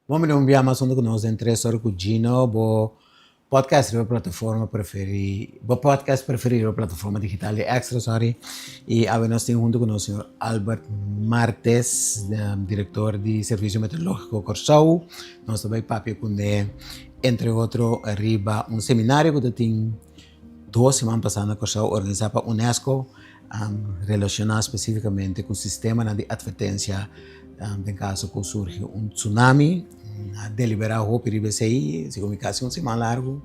Bon bini un bia mas hunto ku nos den Tres Ora ku Gino, bo podcast riba plataforma preferi, bo podcast preferi riba plataforma digital di Extra, sorry. I awe nos tin hunto ku nos señor Albert Martes, direktor di Servisio Meteorológiko Kòrsou. Nos ta bai papia kuné entre otro riba un seminario ku ta tin dos siman pasá na Kòrsou organisá pa UNESCO relashoná spesífikamente ku sistemanan di atvertensia den kaso ku surgi un tsunami. A deliberá hopi riba esei, segun mi kasi un siman largu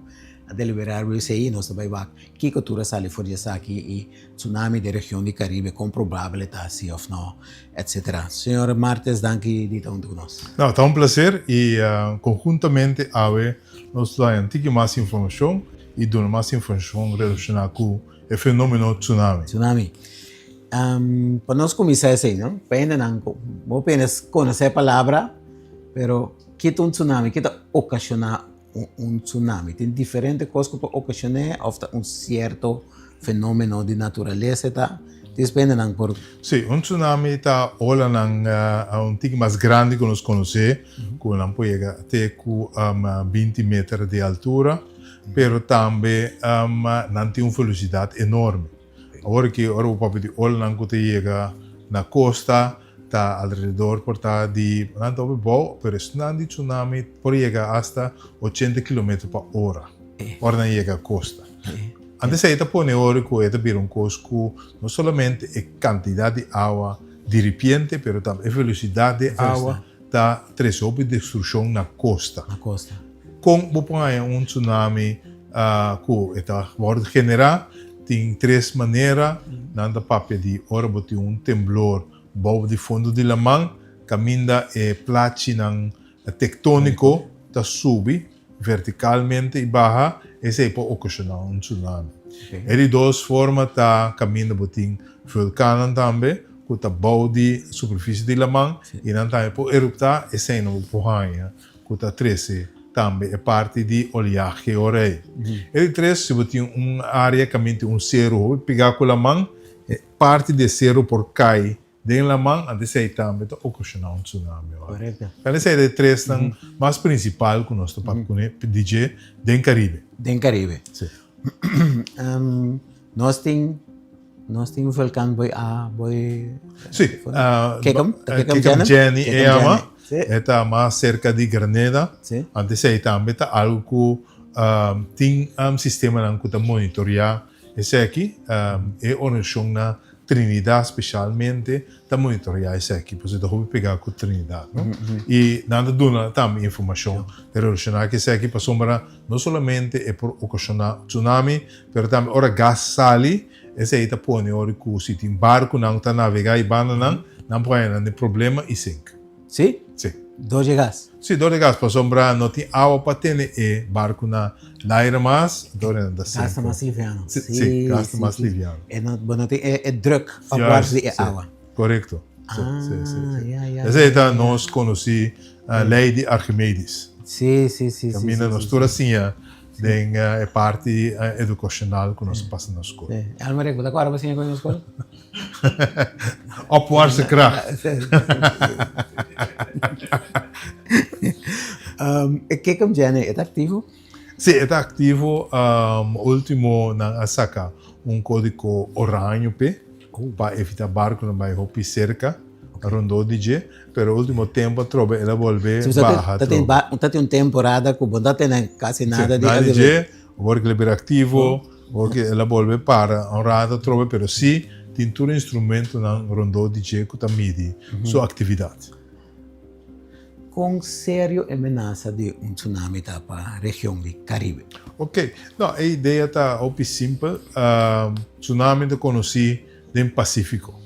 a deliberá riba esei i nos ta bai wak kiko tur a sali for di esaki i tsunami den region di Karibe kon probabel e ta si òf no etsetera. Señor Martes danki di ta huntu ku nos. No, ta un plaser i konhuntamente awe nos lo haña un tiki mas informashon i duna mas informashon relashoná ku e fenomeno tsunami. Tsunami. Pa nos kuminsá esei, no? Pa hendenan ku bo apenas konosé e palabra, pero ki ta un tsunami? Ki ta okashoná un tsunami? Tin diferente kos ku por okashoné òf ta un sierto fenomeno di naturalesa e ta? Dis pa hendenan por. Sí, un tsunami ta olanan un tiki mas grandi ku nos konosé, ku nan por yega te ku 20 meter di altura. Pero tambe nan tin un velosidat enorme. Awor aki ora bo papia di olanan ku ta yega na kosta ta alrededor por ta di nan ta hopi bou pero esnan di tsunami por yega asta 80 kilometer pa ora ora nan yega kosta. Antes ei ta pone ora ku e ta bira un kos ku no solamente e kantidat di awa diripiente pero tambe e velosidat di awa ta trese hopi destrukshon na kosta. Kon bo por haña un tsunami ku e ta wòrdu generá? Tin tres manera. Nan ta papia di ora bo tin un temblor bou di fondo di laman, kaminda e plachinan tektóniko ta subi vertikalmente i baha, esei por okashoná un tsunami. E di dos forma ta kaminda bo tin vulkannan tambe ku ta bou di superfisie di laman i nan tambe por eruptá, eseinan bo por haña ku ta trese tambe e parti di oleahe ora ei. E di tres, si bo tin un área kaminda tin un seru hopi pegá ku laman, e parti di e seru por kai den laman, anto esei tambe ta okashoná un tsunami ora. Korekto. Tal esei ta e tresnan mas prinsipal ku nos ta papia kuné di dje den Karibe. Den Karibe. Si. Nos tin Nos tin volkan boy a boy. Sí. Kekem, Kekem Jenny e yama. E ta mas serka di Grenada. Sí. Antes ei tambe ta algo ku tin sistemanan ku ta monitoreá esaki. E organisashon na Trinidad spesialmente ta monitoreá esaki pasobra e ta hopi pegá ku Trinidad, no? I nan ta duna tambe informashon relashoná ku esaki pasobra no solamente e por okashoná tsunami, Pero tambe ora gas sali, esei ta pone ora ku si tin barkunan ku ta navegá i bandanan, nan por haña nan den problema i sink. Sí? Sí. Dor di gas? Sí, dor di gas, pasobra no tin awa pa tene e barku na laire mas, dor nan ta sink. Gas ta mas liviano. Sí, sí, gas ta mas liviano. E no, bo no tin e druk opwaarts di e awa. Korekto. Sí, sí, sí. Ah, ya, ya. Esei ta nos konosí lei di Archimedes. Sí, sí, sí, sí. Kaminda nos tur a siña Den e parti educacional cu nos a pasa na school. Sí. Almeric, bo ta acorda bo siña cu na school? Opwaartse kracht. E Kickum Jenny, e ta activo? Sí, e ta activo. Ultimo nan a saca un codigo oraño p'e pa evita barconan bay hopi cerca. Rondó di dje, pero ultimo tempo atrobe el a bolbe baha atrobe. Ta tin un temporada ku bo no ta tene kasi nada di nada di dje, awor ku el a bira aktivo, awor ku el a bolbe para un rato atrobe, pero si tin tur instrumentonan rondó di dje ku ta midi su aktividat. Kon serio e menasa di un tsunami ta pa region di Karibe? Ok, no, e idea ta hopi simpel. Tsunami ta konosí den Pasífiko.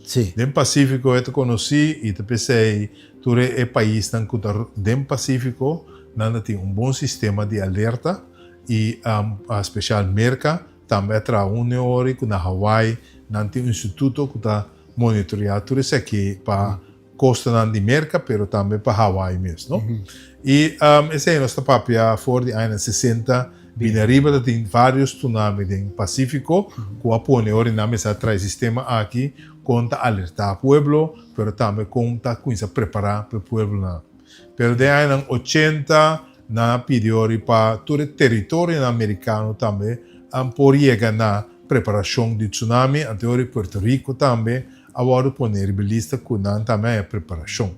Sí. Den Pasífiko e ta konosí i ta p'esei tur e paisnan ku ta den Pasífiko nan ta tin un bon sistema di alerta i spesial Merka tambe a traha un neori ku na Hawaii nan tin un instituto ku ta monitoreá tur esaki pa Kostanan di Merka pero tambe pa Hawaii mes no. I esei nos ta papia for di añanan 60 bini ariba ta tin varios tsunami den Pasifiko ku a pone ora nan mester a trae sistema aki kon ta alerta pueblo pero tambe kon ta kuminsa prepara pa e pueblonan. Pero den añanan 80 nan a pidi ori pa tur e teritorionan merikano tambe por yega na preparashon di tsunami, anto ori Puerto Rico tambe a wòrdu pone riba e lista ku nan tambe a haña preparashon.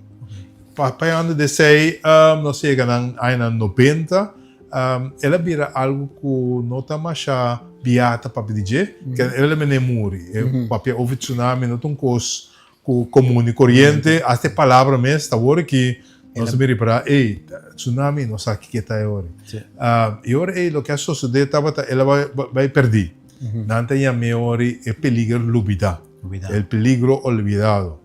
Papiando di esei nos yega na añanan 90, el a bira algu ku no ta masha biata papia di dje, el a mene muri. Papia over tsunami no ta un kos Ku komun i koriente, hasta e palabra mes ta wor ki nos a bin ripará, ey, tsunami, no sa kiko ta e ora. E ora ey loke a sosodé tabata el a bai pèrdí. Nan ta yam'é ora e peliger lubidá, el peligro olvidado.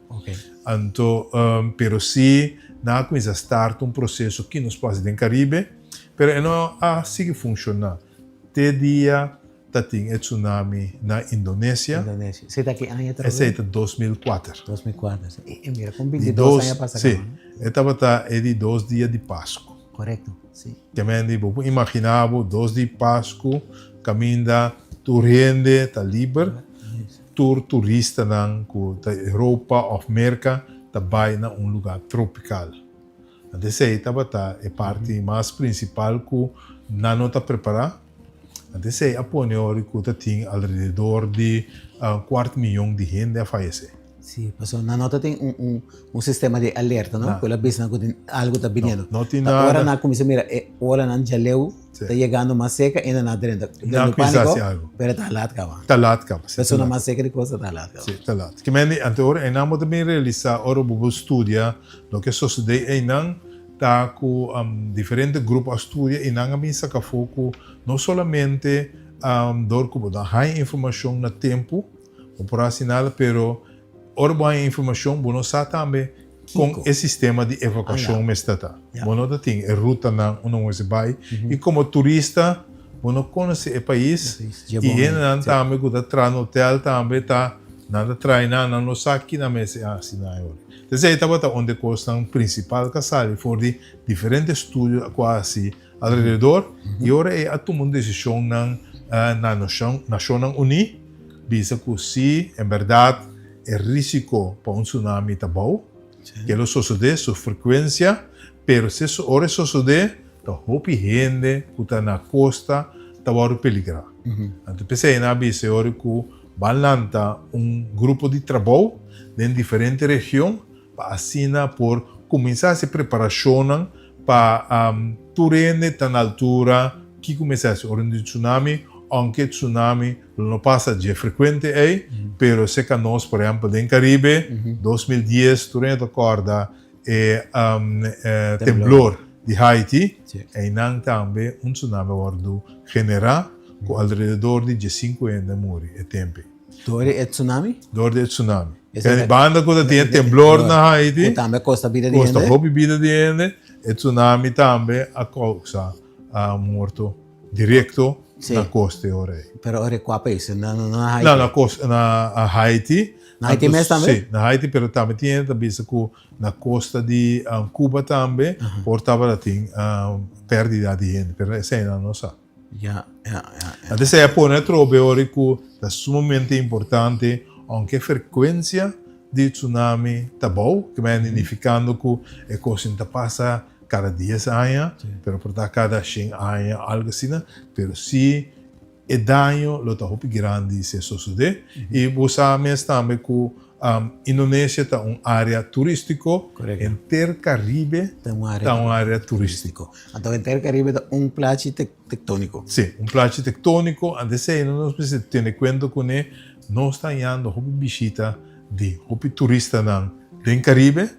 Anto, pero si nan a kuminsá start un proseso ki nos por hasi den Karibe, pero e no a sigui funshoná te dia Ta tin e tsunami na Indonesia. Indonesia. Esei ta ki aña atrás? Esei ta 2004. 2004. Si. E mira kon 22 aña pasa Si. E tabata e di dos dia di Pasku. Korekto, si. Ke men di bo por imaginá bo dos di Pasku kaminda tur hende ta liber, tur turistanan ku ta Europa òf Merka ta bai na un lugá tropikal. Anto esei tabata e parti mas prinsipal ku nan no ta prepará. Anto esei a pone ora ku ta tin alrededor di kuart miyon di hende a fayesé. Sí, pasobra nan no ta tin un sistema di alerta, no? Ku el a bisa nan ku tin algu ta biniendo. No tin nada. Ta ora nan a kuminsá mira e olanan djaleu ta yegando mas serka i nan a drenta. Nan a kuminsá hasi algu. Pero ta lat kaba. Ta lat kaba, sí. Persona mas serka di kosta ta lat kaba. Sí, ta lat. Kimendi, anto ora einan bo ta bin realisá ora bo bo studia Loke a sosodé einan ta ku diferente grupo a studia i nan a bin saka afó ku no solamente dor ku bo no a haña informashon na tempu, bo por hasi nada, pero ora bo haña informashon bo no sa tambe kon e sistema di evakuashon mester ta. Bo no ta tin e rutanan unda bo mester bai i komo turista bo no konosé e pais i hendenan tambe ku ta traha na hotel tambe ta nan ta traha nan, nan no sa kina mester hasi nan e ora. Esei tabata un di e kosnan prinsipal ku a sali for di diferente studio ku a hasi alrededor i ora ei a tuma un desishonnan na Nashonnan Uní bisa ku si en bèrdat e risiko pa un tsunami ta bou, ke lo sosodé su frekuensia, pero si ora e sosodé ta hopi hende ku ta na kosta ta wòrdu peligrá. Anto p'esei nan a bisa e ora ku Ban lanta un grupo di trabou den diferente region pa asina por kuminsá hasi preparashonnan pa tur hende ta na altura kiko mester hasi ora di tsunami, ounke tsunami lo no pasa dje frekuente ei, pero serka nos por ehèmpel den Karibe 2010 tur hende ta kòrda e temblor di Haiti, einan tambe un tsunami a wòrdu generá ku alrededor di diesinku hende a muri e tempu ei. Dor di e tsunami? Dor di e tsunami. E banda ku ta tin e temblor na Haiti, ku tambe a kosta bida di hende, kosta hopi bida di hende, e tsunami tambe a kousa morto direkto na kosta e ora ei. Pero ora e kua pais? Na Haiti? Na kosta, na Haiti. Na Haiti mes tambe? Si, na Haiti, pero tambe tin hende ta bisa ku Na kosta di Cuba tambe por tabata tin pèrdida di hende, pero esei nan no sa. Ya, ya, ya. Anto esei a pone atrobe ora ku ta sumamente importante, ounke e frekuensia di tsunami ta bou, ke mei nifikando ku e kos ta pasa kada dies aña, pero por ta kada shen aña, algu asina, pero si E daño lo ta hopi grandi si e sosodé. I bo sa mes tambe ku Indonesia ta un área turístiko. Henter Karibe ta un área turístiko. Anto henter Karibe ta un plachi tektóniko. Sí, un plachi tektóniko. Anto esei nos mester tene kuenta kuné. Nos ta hañando hopi bishita di hopi turistanan den Karibe.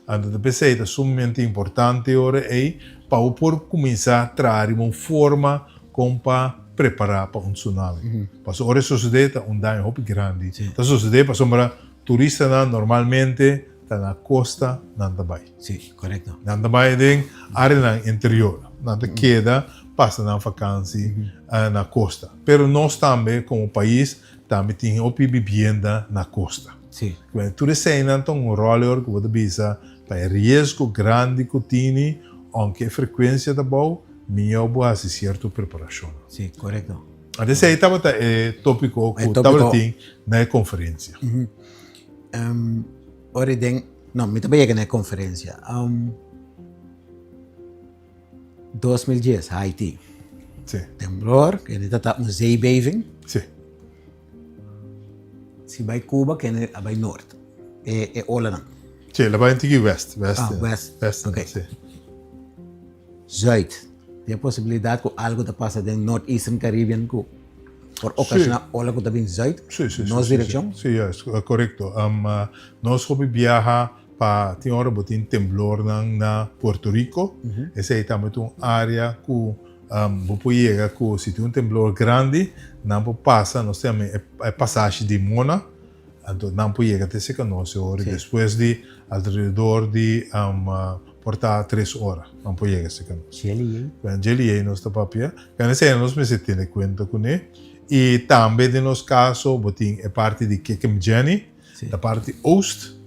Anto ta p'esei ta sumamente importante ora ei pa bo por kuminsá traha riba un forma Kon pa prepará pa un tsunami. Pasobra ora e sosodé ta un daño hopi grandi. Ta sosodé pasobra turistanan normalmente ta na kosta nan ta bai. Sí, korekto. Nan ta bai den áreanan interior. Nan ta keda pasa nan fakansi na kosta. Pero nos tambe komo pais tambe tin hopi bibienda na kosta. Sí. Tur eseinan ta un ròl ora ku bo ta bisa pa e riesgo grandi ku tini, ounke e frekuensia ta bou, Mihó bo hasi sierto preparashon. Sí, korekto. Anto esei tabata e tópiko ku tabata tin na e konferensia. Ora den, no, mi ta bai yega na e konferensia. 2010, Haiti. Si. Temblor, kende ta ta un zeebeving. Si. Si bai Cuba, kende a bai noord. E, e olanan. Si, el a bai un tiki west. West. Ah, west. West, Ok. Si. Zuid. Tin e posibilidad cu algo ta pasa den North Eastern Caribbean cu por ocasiona ola cu ta bin zuid? Si, si, si. Nos direccion? Si, juist, correcto. Nos hopi biaha pa tin ora bo tin temblornan na Puerto Rico. Esey tambe ta un area cu bo por yega cu si tin un temblor grandi, nan por pasa, nos ta yama e pasashi di Mona. Anto nan por yega te seca nos e ora y despues di alrededor di por ta tres ora nan por yega seca nos. Djeliey. Bueno, djeliey nos ta papia. Pero esei nos mester tene cuenta cune. Y tambe den nos caso bo tin e parti di Kekemjeni, ta parti oost.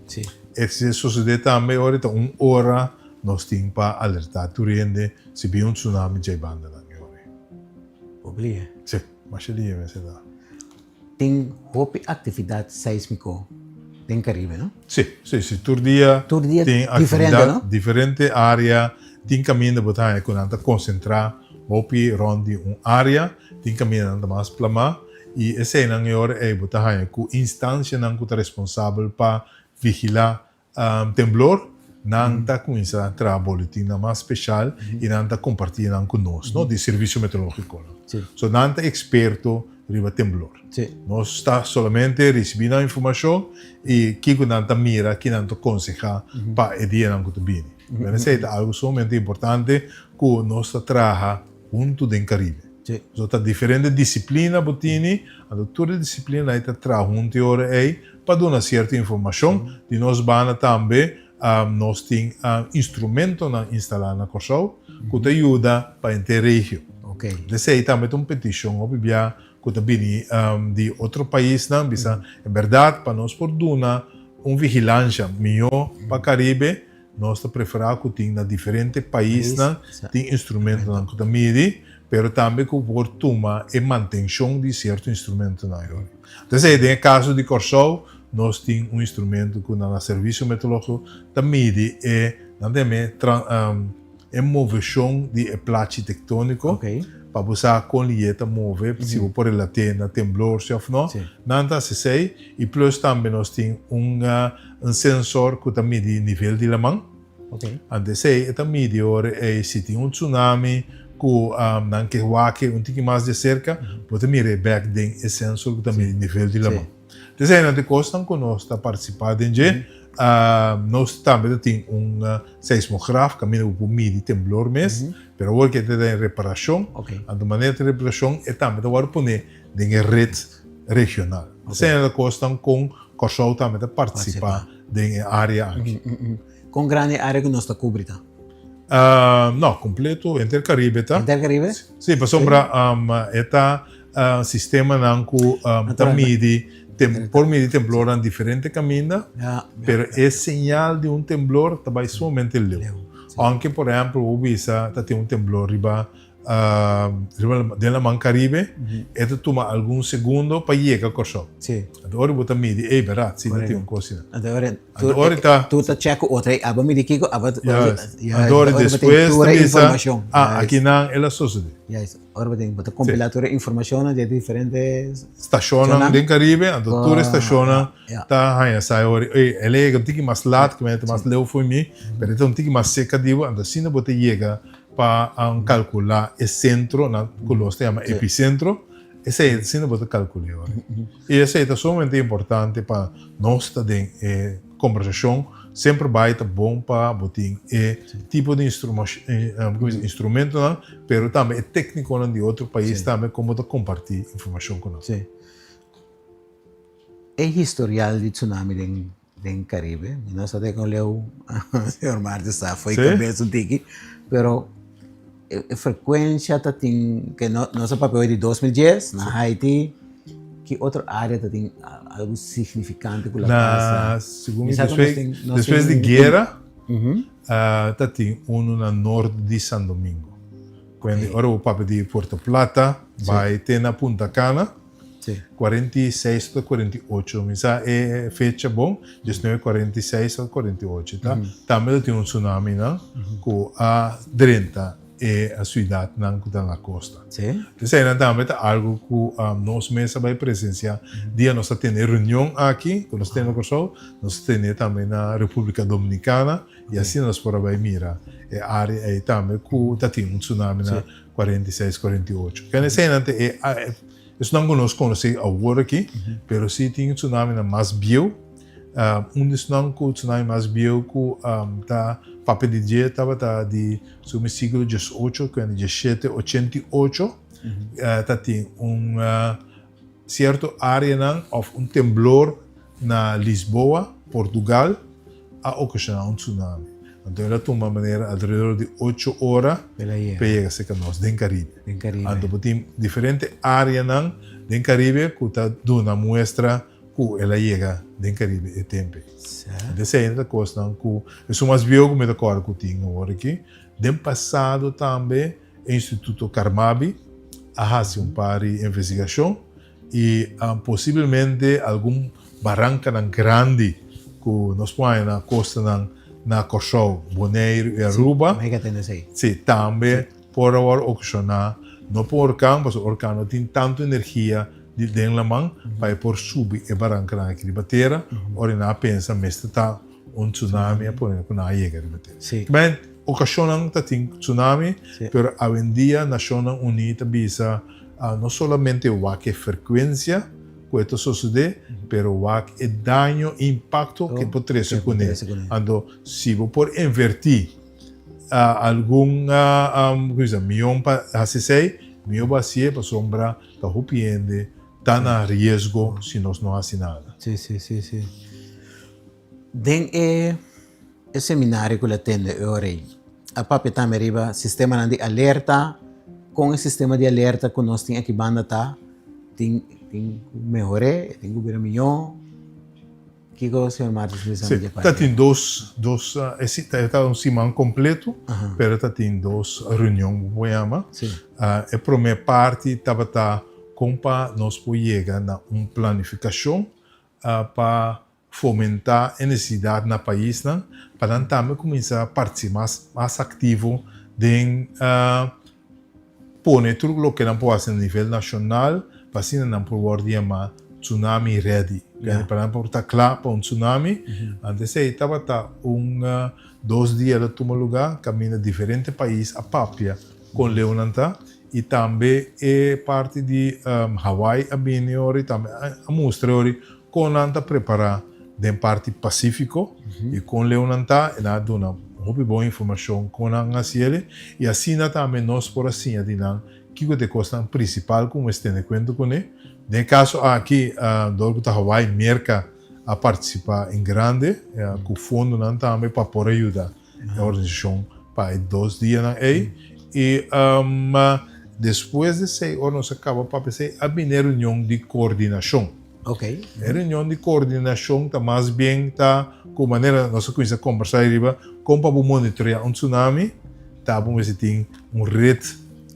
Esei sosode tambe ora ta un ora nos tin pa alerta tur hende si bin un tsunami djei bandanan e ora. Oblie. Si, masha lihe mester ta. Tin hopi aktividat seismiko den Karibe, no? Sí, sí, sí. Tur dia Tur dia tin diferente, aktividat, no? diferente área. Tin kaminda bo ta haña ku nan ta konsentrá hopi rònt di un área, tin kaminda nan ta mas plamá i eseinan e ora ei bo ta haña ku instansianan ku ta responsabel pa vigilá Temblor, nan ta cuminsa traha boletinnan mas special y nan ta comparti nan cu nos, no, di Servicio Meteorologico. So nan ta experto riba temblor. Nos ta solamente ricibi nan informacion y kico nan ta mira, ki nan ta conseha pa e dianan cu ta bini. Pero esey ta algo sumamente importante cu nos ta traha hunto den Caribe. So ta diferente disciplina bo tini, anto tur e disciplina ey ta traha hunto e ora ey Pa duna sierto informashon di nos banda tambe nos tin instrumentonan instalá na Kòrsou ku ta yuda pa henter regio. Esei tambe ta un petishon hopi bia ku ta bini di otro paisnan bisa en bèrdat pa nos por duna un vigilansha mihó pa Karibe. Nos ta preferá ku tin na diferente paisnan tin instrumentonan ku ta midi, pero tambe ku por tuma e mantenshon di sierto instrumentonan ayora. Entonces, den e kaso di Kòrsou, nos tin un instrumento ku na Servisio Meteorológiko ta midi e, nan ta yam'é e moveshon di e plachi tektóniko, pa bo sa kon lié ta move, si bo por relat'é na temblor si òf no. Nan ta hasi esei. I plus tambe nos tin un un sensor ku ta midi nivel di laman. Anto esei e ta midi ora ei si tin un tsunami ku nan ke wak un tiki mas di aserka, bo ta mira e bek den e sensor ku ta midi nivel di laman. Entonces einan ta e kosnan ku nos ta partisipá den dje. Nos tambe ta tin un seismograf kaminda ku por midi temblor mes, pero awor ke ta den reparashon, anto manera ta reparashon e tambe ta wòrdu pone den e ret regional. Esei ta kosnan kon Kòrsou tambe ta partisipá den e área aki. Kon grandi e área ku nos ta kubri ta? No, kompleto, henter Karibe ta. Henter Karibe? Sí, pasobra e ta sistemanan ku ta midi, por midi temblornan diferente kaminda, pero e señal di un temblor ta bai sumamente leu. Aunke, por ehèmpel, bo bisa ta tin un temblor riba Riba den laman Caribe e ta tuma algun segundo pa yega Kòrsou. Sí. Anto ora bo ta midi, ey bèrdat, si ta tin un kos asina. Anto ora Anto ora ta. Tur ta chèk ku otro, ey aba midi kiko, aba. Juist. Anto ora despues ta bisa, ah, akinan el a sosodé. Juist. Ora bo tin, bo ta kompilá tur e informashonnan di e diferente. Stashonnan den Caribe, anto tur e stashonnan ta haña sa e ora, ey, el a yega un tiki mas lat, ku mi ta mas leu for mi, pero e ta un tiki mas serka di bo, anto asina bo ta yega Pa calcula e centro, na cu nos ta yama epicentro, esey asina bo ta calcula ora. Y esey ta sumamente importante pa nos ta den e conversacion, semper bay ta bon pa bo tin e tipo di instrumentonan, pero tambe e tecniconan di otro pais tambe como ta comparti informacion cu nos. E historial di tsunami den den Caribe, mi no sa te con leu señor Martes sa fo'i cabes un tiki, pero e frecuencia ta tin ke no nos a papia hoy di 2010 na Haiti, ki otro area ta tin algo significante ku la pasa? Na segun mi despues di guera ta tin uno na nort di San Domingo, kuende ora bo papia di Puerto Plata bai te na Punta Cana. 46 tot 48, mi sa e fecha bon, 1946 tot 48 ta. Tambe lo tin un tsunami nan ku a drenta. e siudatnan ku ta na kosta. Eseinan tambe ta algu ku nos mes a bai presensiá dia nos a tene e reunion aki ku nos tene na Kòrsou, nos a tene tambe na Repúblika Dominikana i asina nos por a bai mira e área ei tambe ku ta tin un tsunami na 46, 48. Kende eseinan ta e esunnan ku nos konosé awor aki, pero si tin tsunaminan mas bieu. Un di esnan ku tsunami mas bieu ku ta papia di dje tabata di sumi siglo diesocho ku ende diesshete ochenta i ocho ta tin un sierto areanan òf un temblor na Lisboa, Portugal a okashoná un tsunami. Anto el a tuma manera alrededor di ocho ora pa e yega serka nos den Karibe. Anto bo tin diferente areanan den Karibe ku ta duna muestra ku el a yega den Karibe e tempe. Esei ta kosnan ku esun mas bieu ku mi ta kòrda ku tin awor aki. Den pasado tambe e Instituto Carmabi a hasi un par di investigashon i posiblemente algun barankanan grandi ku nos por haña na kostanan na Kòrsou, Boneiru i Aruba. Sí, tambe Por a wòrdu okashoná no pa un orkan, pasobra orkan no tin tantu energia di den laman pa e por subi e barankanan aki riba tera. Ora nan a pensa mester ta un tsunami a pone ku nan a yega riba tera. Ben, okashonnan ta tin tsunami, pero awendia Nashonnan Uní ta bisa no solamente wak e frekuensia ku e ta sosodé, pero wak e daño, impakto ku e por trese kuné. Anto si bo por invertí Algun mion pa hasi esei, mihó bo hasié pasobra ta hopi hende ta na riesgo si nos no hasi nada. Sí, sí, sí, sí. Den e e seminario ku lo tende e ora ei, a papia tambe riba sistemanan di alerta, kon e sistema di alerta ku nos tin aki banda ta, tin tin ku mehor'é, tin ku bira mihó. Kiko señor Martis bisa mi dje parti? Ta tin dos, dos, e ta un siman completo, pero ta tin dos reunion bo por yama. E prome parti tabata con pa nos por yega na un planificacion pa fomenta e necesidad na paisnan pa nan tambe cuminsa participa mas, mas activo den Pone tur loke nan por hasi na nivel nashonal pa asina nan por wòrdu yamá tsunami ready. Pa nan por ta kla pa un tsunami. Antes esei tabata un dos dia lo tuma lugá kaminda diferente pais a papia kon leu nan ta i tambe e parti di Hawaii a bini ora i tambe a mustra ora Kon nan ta prepará den parti Pasífiko i kon leu nan ta, e nan a duna hopi bon informashon kon nan a hasi el i asina tambe nos por a siña di nan kiko ta e kosnan prinsipal ku mester tene kuenta kuné. Den e kaso aki dor ku ta Hawaii, Merka a partisipá en grande ku fondonan tambe pa por a yuda e organisashon pa e dos dianan ei i despues di esei ora nos a kaba papia esei a bini e reunion di koordinashon. E reunion di koordinashon ta mas bien ta ku manera nos a kuminsá kombersá riba kon pa bo monitoreá un tsunami ta bo mester tin un ret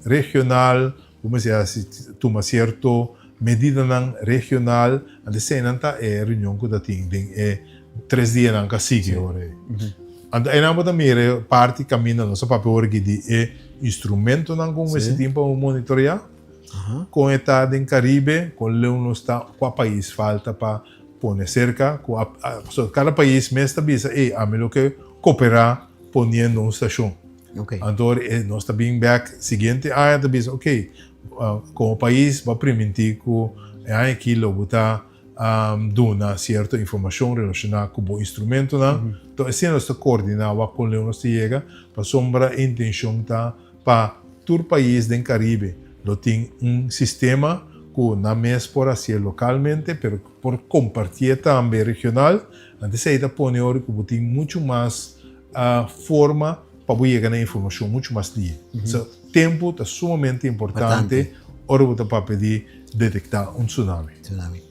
regional, bo mester hasi tuma sierto medidanan regional, anto eseinan ta e reunion ku ta tin den e tres dianan ku a sigui ora ei. Anto einan bo ta mira e parti kaminda nos a papia ora aki di e instrumentonan ku bo mester tin pa bo monitoreá, kon e ta den Karibe, kon leu nos ta, kua pais falta pa pone serka, ku pasobra kada pais mes ta bisa ey ami lo ke koperá poniendo un stashon. Anto nos ta bin bek siguiente aña ta bisa ok komo pais bo a primintí ku e aña aki lo bo ta duna sierto informashon relashoná ku bo instrumentonan. Enton asina nos ta koordiná wak kon leu nos ta yega pasobra e intenshon ta pa tur pais den Karibe lo tin un sistema ku nan mes por hasié lokalmente pero por kompartié tambe regional. Anto esei ta pone ora ku bo tin muchu mas forma pa bo yega na informashon muchu mas lihe. So, tempu ta sumamente importante ora bo ta papia di detektá un tsunami. Tsunami.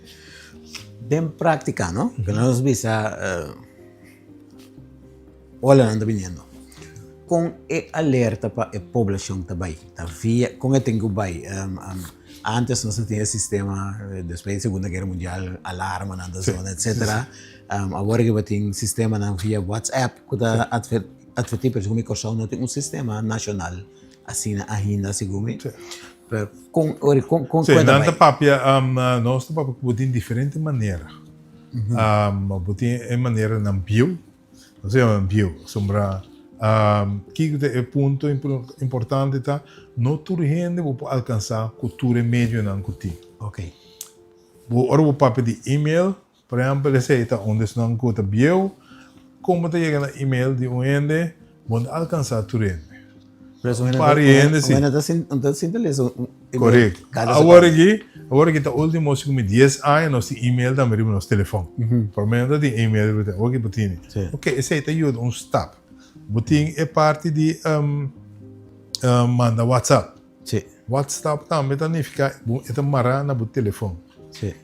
Den práktika, no? Ku nos bisa olanan ta biniendo. Kon e alerta pa e poblashon ta bai? Ta via, kon e tin ku bai? Antes nos a tin e sistema despues di Segunda Guera Mundial, alarmanan ta zona, etcetera. Awor ke bo tin sistemanan via WhatsApp ku ta atvertí, pero segun mi Kòrsou no tin un sistema nashonal. asina ainda segun mi. Pero kon ori kon kon Sí, nan ta papia, nos ta papia ku bo tin diferente manera. Bo tin e maneranan bieu, nos ta yama nan bieu, pasobra kiko ta e punto importante ta no tur hende bo por alkansá ku tur e medionan ku tin. Bo ora bo papia di email, Por ehempel esei ta un desnan ku ta bieu, kon bo ta yega na email di un hende, bo no ta alkansá tur hende. Un par di hende si. Un ta sinta lesa un email. Korekto. Awor aki, awor aki ta ultimo segun mi dies aña nos tin email tambe riba nos telefòn. Promé no ta tin email riba telefòn, awor aki bo tini. Oke, esei ta yuda un stap. Bo tin e parti di manda whatsapp. Sí. WhatsApp tambe ta nifiká bo e ta mará na bo telefòn. Sí.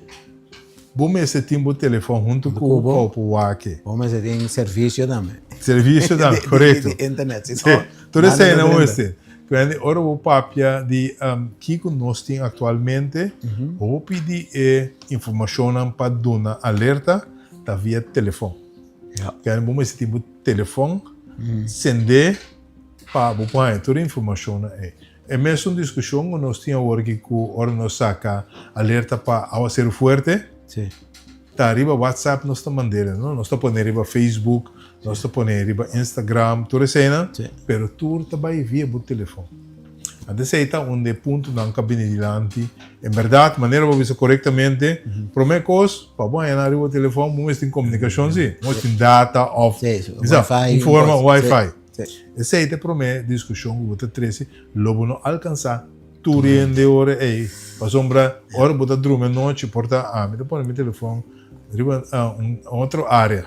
Bo mester tin bo telefòn huntu ku bo pa bo wak. Bo mester tin servisio tambe. Servisio tambe, korekto. Di internet, si no. Tur esei nan bo mester. Kuende ora bo papia di kiko nos tin aktualmente, hopi di e informashonnan pa duna alerta ta via telefòn. Kuende bo mester tin bo telefòn sendé. Pa bo por haña tur e informashonnan ei. E mesun diskushon ku nos tin awor aki ku ora nos saka alerta pa awaseru fuerte, ta riba WhatsApp nos ta mand'e, no? Nos ta pone riba Facebook, nos ta pone riba Instagram, tur eseinan, pero tur ta bai via bo telefon. Anto esei ta un di e puntonan ku a bini dilanti. En bèrdat, manera bo bisa korektamente, promé kos, pa bo haña nan riba bo telefon, bo mester tin komunikashon si, bo mester tin data òf un forma wifi. Esei ta e promé diskushon ku bo ta trese, lo bo no alkansá tur hende ora ei, pasobra ora bo ta drumi anochi por ta ami ta pone mi telefòn riba un otro área.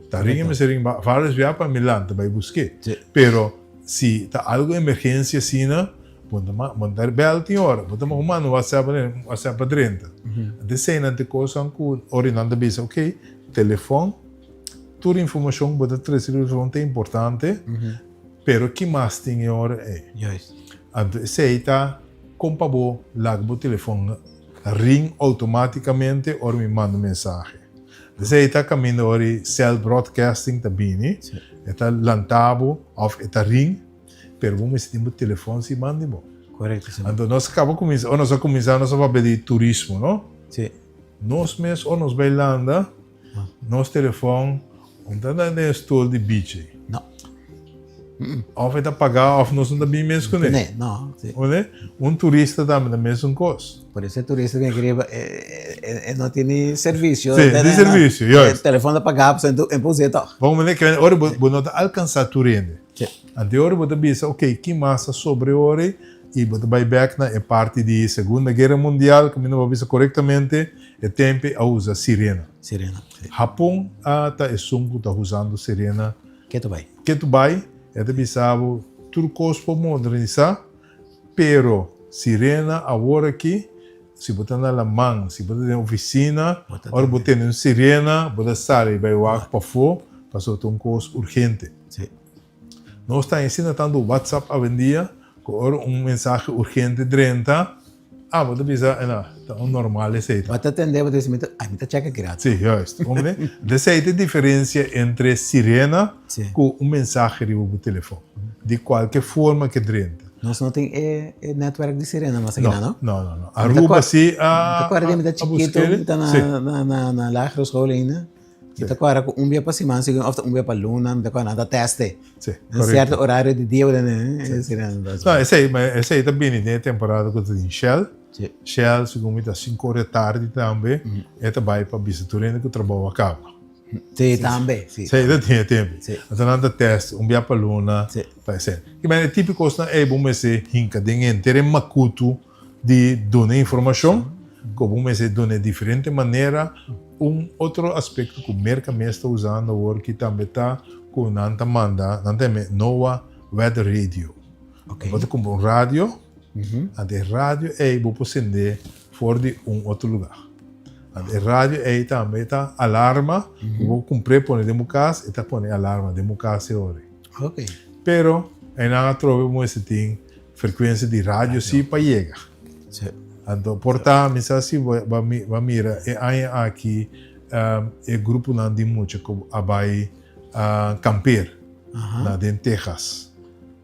Ta ringa mester ringa vários bia pa mi lanta bai busk'é. Pero si ta algu emergensia asina, bo ta bo ta bèl tin ora, bo ta manda un whatsapp whatsapp pa drenta. Anto eseinan ta e kosnan ku ora nan ta bisa oke telefòn. Tur informacion bo ta trece riba telefon ta importante, pero ki mas tin e ora ey? Juist. Anto esey ta con pa bo laga bo telefon ring automaticamente ora mi manda mensahe. Esey ta caminda ora e cell broadcasting ta bini, e ta lanta bo of e ta ring, pero bo mester tin bo telefon si manda bo. Correcto, señor. Anto nos a caba cuminsa, ora nos a cuminsa nos a papia di turismo, no? Si. Nos mes ora nos bay landa, Nos telefon no ta na den stoel di beach ei. No. Of e ta pagá of nos no ta bin mes kuné. Kuné, no. Si. Kuné? Un turista tambe ta mesun kos. Por eso e turista bin aki riba e no tin ni servisio. Si, ni servisio, juist. E telefon ta pagá pasobra e por us'é tòg. Bon manera ke ora bo no ta alkansá tur hende. Si. Anto e ora bo ta bisa, ok, ki mas a sobre ora ei? I bo ta bai bèk na e parti di Segunda Guera Mundial, kaminda bo a bisa korektamente. E tempe a usa sirena. Sirena, si. Hapon a ta esun ku ta usando sirena. Ketu bai. Ketu bai, e ta bisa bo tur kos por modernisá, pero sirena awor aki, si bo ta na laman, si bo ta den ofisina, ora bo tene un sirena, bo ta sali bai wak pafó, pasobra ta un kos urgente. Si. Nos ta asina tantu WhatsApp awendia, ku ora un mensahe urgente drenta, Ah, bo ta bisa, eh, no, ta un normal esei ta. Bo ta tende, bo ta bisa, mi ta, ay, mi ta checka ki rato. Sí, juist. Comprende? Esei ta e diferencia entre sirena Sí. ku un mensahe riba bo telefon. Di kualke forma ke drenta. Nos no tin e, e netwerk di sirena mas aki No, no? no, no, no. Mi ta Aruba kor- sí a, Mi ta kòrda di mi ta a chikitu, busk'é. mi ta na, Sí. na, na, na lagere school ainda. Mi ta kòrda ku un bia pa siman sigur òf ta un bia pa luna, mi ta kòrda nan ta tèst e. Sí, Un sierto orario di dia bo ta tene e sirena ta No, esei, ma esei ta bini den e temporada ku ta tin Shell. Sí. Shell, segun mi ta sinku ora di tardi tambe, e ta bai pa bisa tur hende ku trabou a kaba. Sí, tambe, sí. Sí, ta tin e tempu. Sí. Anto nan ta tèst un bia pa luna. Sí. Pa esei. Ki mende e típiko kosnan ei bo mester hinka den henter e makutu di duna informashon, ku bo mester duna e diferente manera. Un otro aspekto ku Merka mes ta usando awor ki tambe ta ku nan ta manda, nan ta yama e NOAA Weather Radio. Ok. Bo ta kumpra un radio, anto e radio ei bo por sende for di un otro lugá. Anto e radio ei tambe ta alarma, ku bo kumpr'é pone den bo kas, e ta pone alarma den bo kas e ora ei. Ok. Pero einan atrobe bo mester tin Frekuensia di radio si pa yega. Anto por ta mi sa si bo a mira e aña aki e gruponan di mucha ku a bai kampeer na den Texas.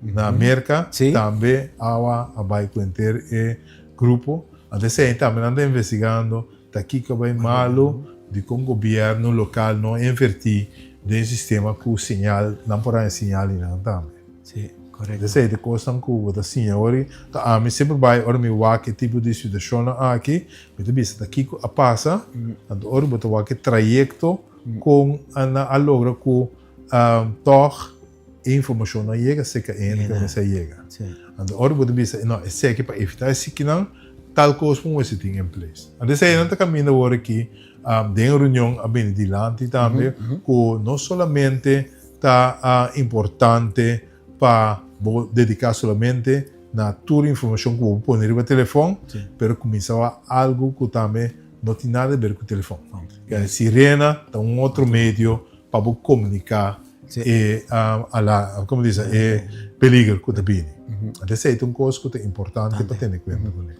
Na Merka tambe awa a bai ku henter e grupo. Anto esei tambe nan ta investigando ta kiko a bai malu, dikon gobièrnu lokal no a invertí den sistema ku señal, nan por haña señal di nan tambe. Esei ta kosnan ku bo ta siña awor. Ta ami semper bai ora mi wak e tipo di situashonnan aki, mi ta bisa ta kiko a pasa, anto ora bo ta wak e trayekto kon nan a logra ku tòg E informacion no a yega cerca e hende cu a mester a yega. Anto ora bo ta bisa, no, eseki pa evita esikinan, tal cos por mester tin in place. Anto esei nan ta caminda awor aki, den e reunion a bini dilanti tambe cu no solamente ta importante pa bo dedica solamente na tur informacion cu bo por pone riba telefon, pero cuminsa wak algo cu tambe no tin nada di ber cu telefon. Sirena ta un otro medio pa bo comunica e ala, como dice, e peliger cu ta bini. Anto esey ta un cos cu ta importante pa tene cuenta cu ne.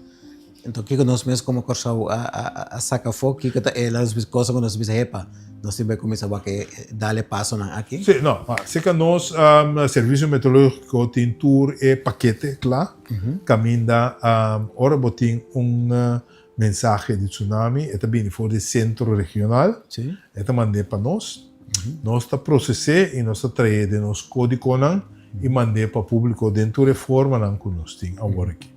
Anto kico nos mes como Corsou a saca afo? Kico ta e cosa cu nos bisa, hepa, nos tin bay cuminsa wak e dal e pasonan aki? Si, no, ma cerca nos Servicio Meteorologico tin tur e pakete cla, caminda ora bo tin un Mensahe di tsunami e ta bini for di sentro regional, e ta mand'é pa nos. Nos ta proses'é i nos ta tra'é den nos kódigonan i mand'é pa públiko den tur e formanan ku nos tin awor aki.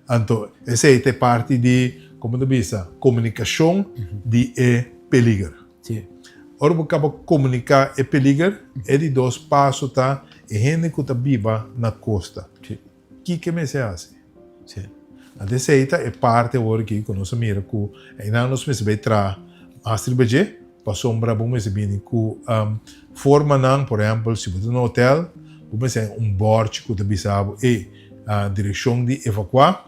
Anto esei ta e parti di, komo ta bisa, komunikashon di e peliger. Ora bo kaba komuniká e peliger, e di dos paso ta e hende ku ta biba na kosta. Kiko e mester hasi? Sí. Anto esei ta e parti awor aki ku nos a mira ku einan nos mester bai traha mas riba dje pasobra bo mester bini ku formanan, por ehèmpel si bo ta na hotel bo mester haña un bòrchi ku ta bisa bo ey direkshon di evakuá.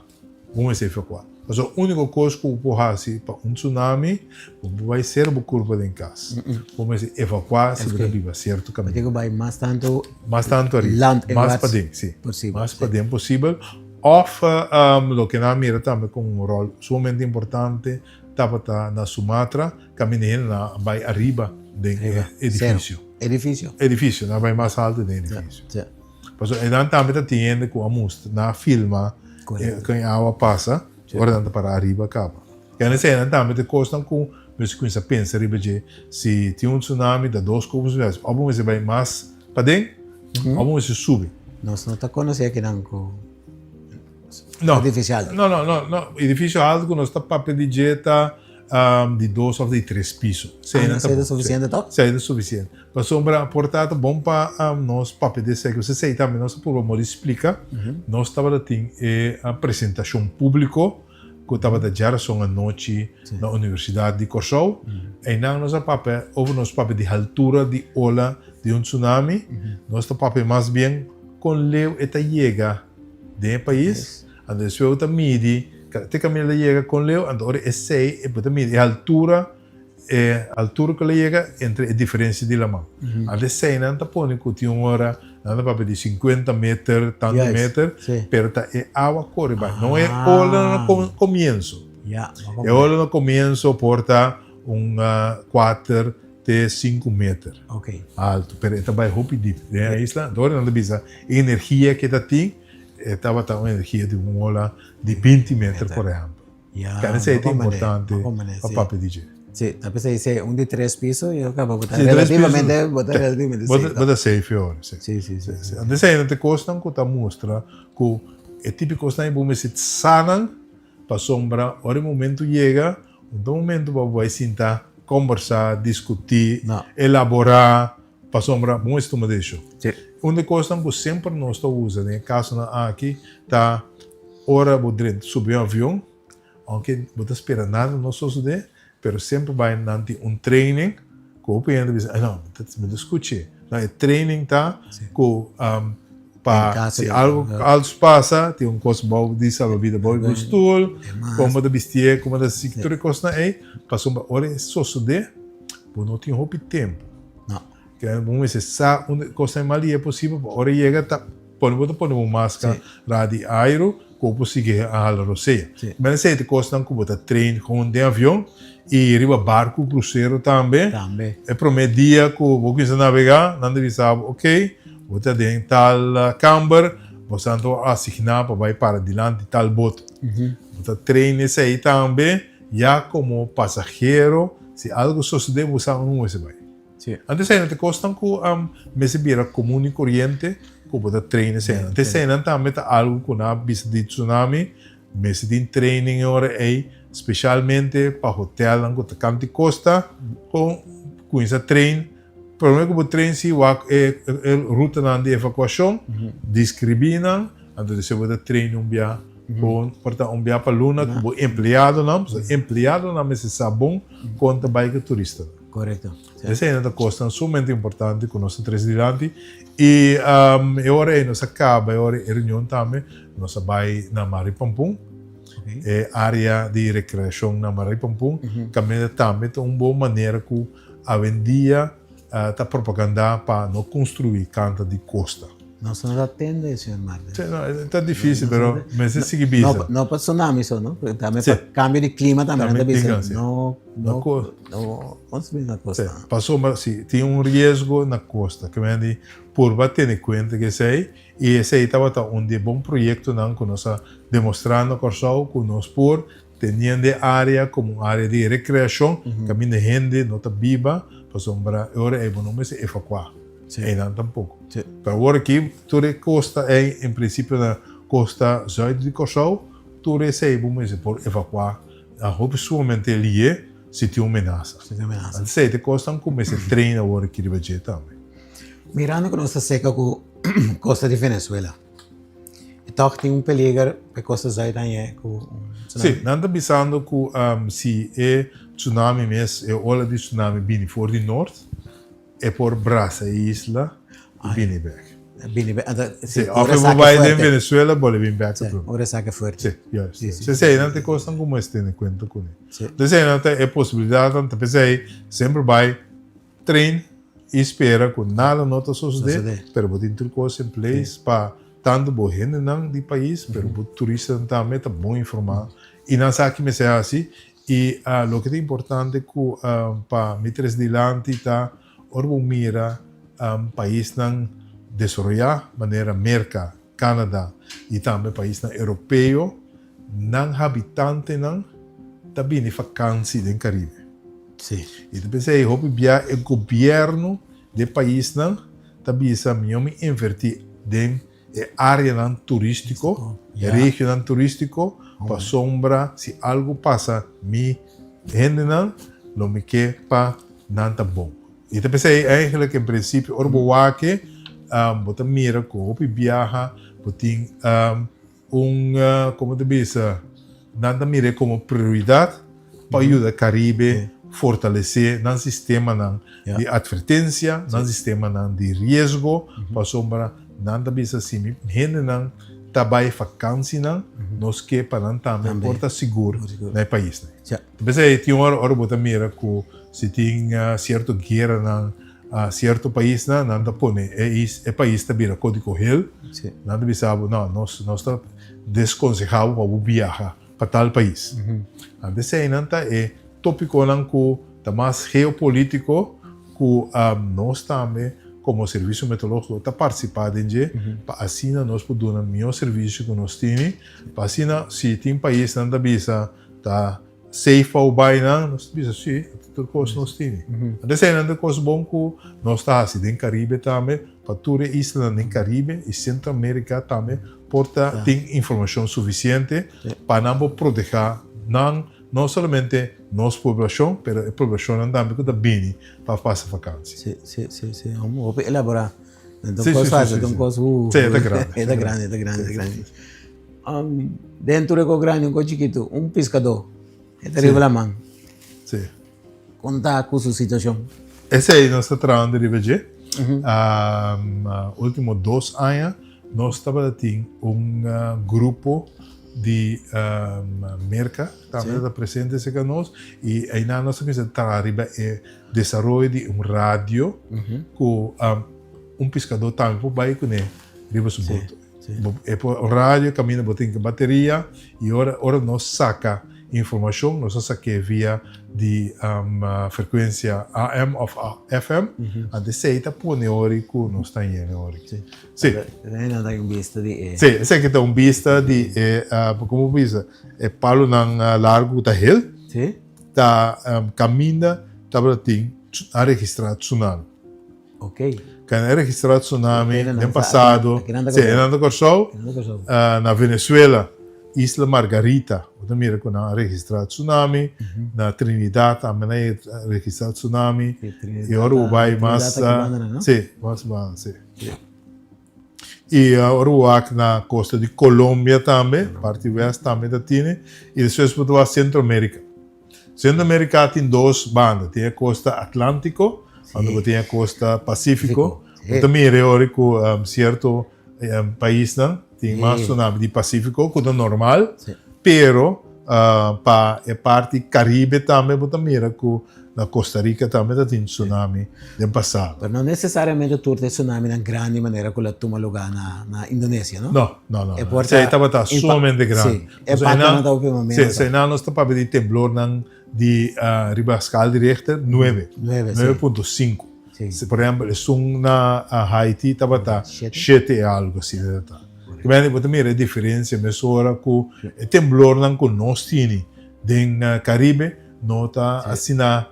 Bo mester evakuá. Pasobra úniko kos ku bo por hasi pa un tsunami, bo por bai sera bo kurpa den kas. Bo mester evakuá si bo ta biba sierto kaminda. Bo tin ku bai mas tantu Mas tantu ariba. Landinwaarts Mas paden, si. posibel. Mas paden posibel. Òf loke nan a mira tambe komo un ròl sumamente importante tabata na Sumatra, kaminda hende nan a bai ariba den e edifisio. Edifisio? Edifisio, nan a bai mas altu den edifisio. Pasobra einan tambe ta tin hende ku a mustra, nan a filma kon e awa pasa, ora nan ta para ariba kaba. Kende esei nan tambe ta kosnan ku mester kuminsá pensa riba dje, si tin un tsunami ta dos kos mester hasi, òf bo mester bai mas paden òf bo mester subi. Nos no ta konosé kinan ku edifisio altu. No, no, no, no. Edifisio altu ku nos ta papia di dje ta di dos òf di tres piso. Ah, no esei ta sufisiente tòg? Esei ta sufisiente. Pasobra por ta ta bon pa nos papia di esei, ku esei tambe nos a purba mor di splika. Nos tabata tin e presentashon públiko ku tabata djarason anochi na Universidat di Kòrsou. Einan nos a papia over nos papia di haltura di ola di un tsunami. Nos ta papia mas bien kon leu e ta yega den e pais. Anto despues bo ta midi te kaminda el a yega kon leu. Anto ora esei bo ta midi e haltura. E altura ku el a yega entre e diferensia di laman. Antes eseinan ta pone ku tin un ora nan ta papia di sinkuenta meter, tantu meter, pero ta e awa kore bai. No e ola na komienso. E ola na komienso por ta un kuater te sinku meter altu, pero e ta bai hopi dip den e isla. Anto ora nan ta bisa e energia ku e ta tin, e tabata un energia di un ola di binti meter por ehèmpel. Ya, Kan esei ta bo komprende, importante bo komprende, pa sí. papia di dje. Sí, ta p'esei si un di tres piso yo kaba bo ta Sí, tres piso. relativamente, bo ta relativamente Bo safe ta, bo ta safe ora, sí. Sí, sí, sí, sí. Anto esei nan ta kosnan ku ta mustra ku e tipo di kosnan ei bo mester sa nan pasobra ora e momento yega, un ta momento pa bo bai sinta kombersá, diskutí, No. elaborá, pasobra bo mester tuma desishon. Sí. Un di e kosnan ku semper nos ta usa den e kasonan aki ta Ora bo drenta subi un avion, aunke bo ta spera nada no sosode, pero semper bai nan tin un training ku hopi hende bisa, ay no, mi ta skuch'é. No, e training ta ku pa si algo algo pasa, tin un kos bou di salbabida bou di bo stul, kon bo ta bistié, kon bo ta hasi, tur e kosnan ei, pasobra ora e sosode, bo no tin hopi tempu. Bo mester sa unda e kosnan mal di e posibel, pa ora e yega ta. Pone bo ta pone bo maska ra di airu ku bo por sigui a hala rosea. Men esei ta kosnan ku bo ta train gewoon den avion i riba barku krusero tambe. E prome dia ku bo kuminsa nabega nan ta bisa bo ok. Bo ta den tal kamber, boso ta asigná pa bai para dilanti tal boto. Bo ta train esei tambe ya komo pasahero, si algu sosodé bo sa unda bo mester bai. Anto eseinan ta kosnan ku mester bira komun i koriente ku bo ta train eseinan. Anto eseinan tambe ta algu ku nan a bisa di tsunami, mester tin training e ora ei, spesialmente pa hotelnan ku ta kant di kosta, kon kuminsá train. Prome ku bo train si wak e rutanan di evakuashon, deskribí nan, anto despues bo ta train un bia kon por ta un bia pa luna ku bo empleadonan, pasobra empleadonan mester sa bon kon ta bai ku turistanan. Korekto. Esei nan ta kosnan sumamente importante ku nos ta trese dilanti i e ora ei nos a kaba e ora e reunion tambe nos a bai na Maripampun, e área di rekreashon na Maripampun kaminda tambe ta un bon manera ku Awendia ta propagandá pa no konstruí kanta di kosta. Nos no ta tende, señor Martes. Sí, no, ta difícil, pero mester sigui bisa. No pa tsunami so, no? Tambe pa cambio di clima tambe nan ta bisa. No, no, no construí na kosta. Sí, pasobra si tin un riesgo na kosta, ke men di purba tene kuenta ku esei, i esei tabata un di e bon proyektonan ku nos a demostrá na Kòrsou ku nos por Teniendo e área komo un área di rekreashon, kaminda hende no ta biba, pasobra e ora ei bo no mester evakuá einan tampoko. Pero awor aki tur e kosta ei, en prinsipio na kosta zùit di Kòrsou, tur esei bo mester por evakuá hopi sumamente lié si tin un menasa. Esei ta e kosnan ku mester train awor aki riba dje tambe. Mirando ku nos ta seka ku kosta di Venezuela. E tòg tin un peliger pa e kosta zuid aña ku un tsunami. Sí, nan ta bisando ku si e tsunami mes, e ola di tsunami bini for di nort, e por brasa e isla i bini bèk. Bini bèk, anto si ora esaki fuerte. Sí, òf e por bai den Venezuela bolbe bini bèk atrobe. Sí, ora esaki fuerte. Sí, juist. Sí, sí. Esei nan ta e kosnan ku mester tene kuenta kuné. Sí. Esei nan ta e posibilidatnan, ta p'esei semper bai. Train y spera cu nada no ta sosode, pero bo tin tur cos in place pa tanto bo hendenan di pais, pero bo turistanan tambe ta bon informa y nan sa ki mester haci. Y loke ta importante cu pa mi tres dilanti ta ora bo mira paisnan desaroya manera Merca, Canada y tambe paisnan Europeo, nan habitantenan ta bini vakansi den Caribe. Sí. I ta pensa ei hopi bia e gobierno di e paisnan ta bisa mihó mi invertí den e áreanan turístiko, e regionan turístiko, pasobra si algu pasa mi hendenan lo mi ke pa nan ta bon. I ta pensa ei eigenlijk en prinsipio ora bo wak e bo ta mira ku hopi biaha bo tin Un, como ta bisa, nan ta mir'é como prioridad pa yuda Caribe fortalece nan sistemanan di advertencia, nan sistemanan di riesgo, pasobra nan ta bisa si mi hendenan ta bay vakansinan, nos ke pa nan tambe por ta sigur na e paisnan. P'esei tin ora ora bo ta mira cu si tin cierto gueranan Cierto paisnan nan ta pone e is e pais ta bira codico geel, nan ta bisa bo no nos nos ta desconseha bo pa bo biaha pa tal pais. Anto eseinan ta e topiconan cu ta mas geopolitico cu nos tambe como Servicio Meteorologico ta participa den dje pa asina nos por duna miho servicio cu nos tini pa asina si tin paisnan ta bisa ta Safe pa bo bai nan, nos ta bisa si, tur kos nos tini. Anto eseinan ta kos bon ku nos ta hasi den Karibe tambe, pa tur e islanan den Karibe i Sentro Amerika tambe por ta tin informashon sufisiente pa nan por protehá nan, no solamente nos poblashon, pero e poblashonnan tambe ku ta bini pa pasa vakansi. Si, si, si, si. Hopi elaborá. Ta un kos fásil, ta un kos. Si, e ta grandi. E ta grandi, e ta grandi, e ta grandi. Den tur e kos grandi un kos chikitu, un piskadó e ta riba laman. Sí. Kon ta ku su situashon? Esei nos ta trahando riba dje. Ultimo dos aña nos tabata tin un grupo di Merka tambe ta presente serka nos i einan nos a kuminsá traha riba e desaroyo di un radio ku un piskadó tambe por bai kuné riba su boto. E por radio kaminda bo tin ku bateria i ora ora nos saka informashon nos a sak'é via di frekuensia AM òf FM, anto esei ta pone ori ku nos ta yena ori. Sí. Esei ta un bista di e. Sí, esaki ta un bista di e, komo bo bisa, e palunan largu ku ta hel. Sí. Ta kaminda tabata tin a registrá tsunami. Ok. Kan a registrá tsunami den pasado. Sí, einan ta Kòrsou. Na Venezuela, Isla Margarita, bo ta mira ku nan a registrá tsunami. Na Trinidad tambe nan a registrá tsunami. I ora bo bai mas, sí, mas banda, sí. I ora bo wak na kosta di Colombia tambe, parti west tambe ta tene. I despues bo ta wak Centroamerica. Centroamerica tin dos banda, tin e kosta Atlantico, anto bo tin e kosta Pacifico. Bo ta mira e ora ku cierto paisnan tin mas tsunami di Pacifico, ku ta normal, pero pa e parti Caribe tambe bo ta mira ku na Costa Rica tambe ta tin tsunami den pasado. Pero no necesariamente tur ta e tsunaminan grandi manera ku la tuma luga na Indonesia, no? No, no, no. Esei tabata sumamente grandi. E impactonan ta hopi mas menos. Sí, einan nos ta papia di temblornan di riba skaal di Richter nuebe. Nuebe, si. 9.5. Si. Por ehempel, esun na Haiti tabata shete i algo asina ta ta. Kibende bo ta mira e diferencia mesora ku e temblornan ku nos tini den Caribe no ta asina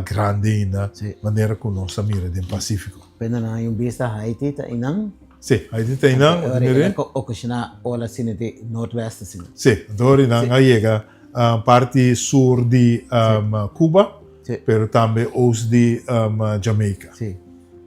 grandi ainda manera ku nos a mira den Pacífico. Pena nan hay un bista Haiti ta einan. Sí, Haiti ta einan. Ora e ta ocasiona ola asina di noordwest asina. Sí, anto ora nan a yega parti sur di Cuba, pero tambe oost di Jamaica. Sí.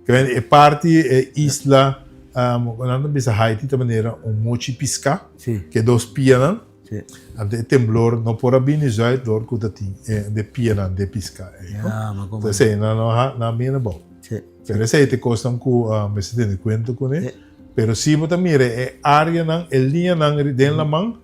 E parti e isla, nan ta bisa Haiti ta manera un mochi pisca, ke dos pianan. Sí. Anto e temblor no por a bini zuid dor ku ta tin e de pianan de piská ei, no? Ja, ma komo. Esei nan no ha nan bini abou. Sí. Pero esei ta e kosnan ku mester tene kuenta kuné. Sí. Pero si bo ta mira e áreanan, e liñanan den laman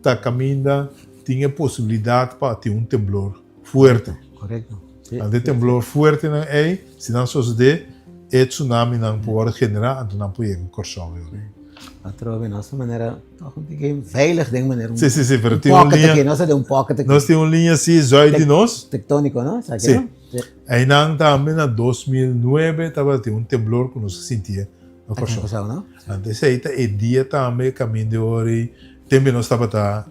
ta kaminda tin e posibilidat pa tin un temblor fuerte. Korekto. Sí. Anto e temblor fuertenan ei, si nan sosodé, e tsunaminan por wòrdu generá, anto nan por yega Kòrsou. Sí. Atrobe nos ta manera tòg un tiki veilig den manera un Sí, sí, sí, pero tin un pocket liña. aki, nos ta den un pocket aki. Nos tin un liña así zuid di nos. Tektóniko, no? Esaki, Sí. no? Sí. Einan tambe na 2009 tabatin un temblor ku nos a sintié na Aki na Kòrsou. Kòrsou, no? Anto esei ta e dia tambe kaminda ora ei tembe nos tabata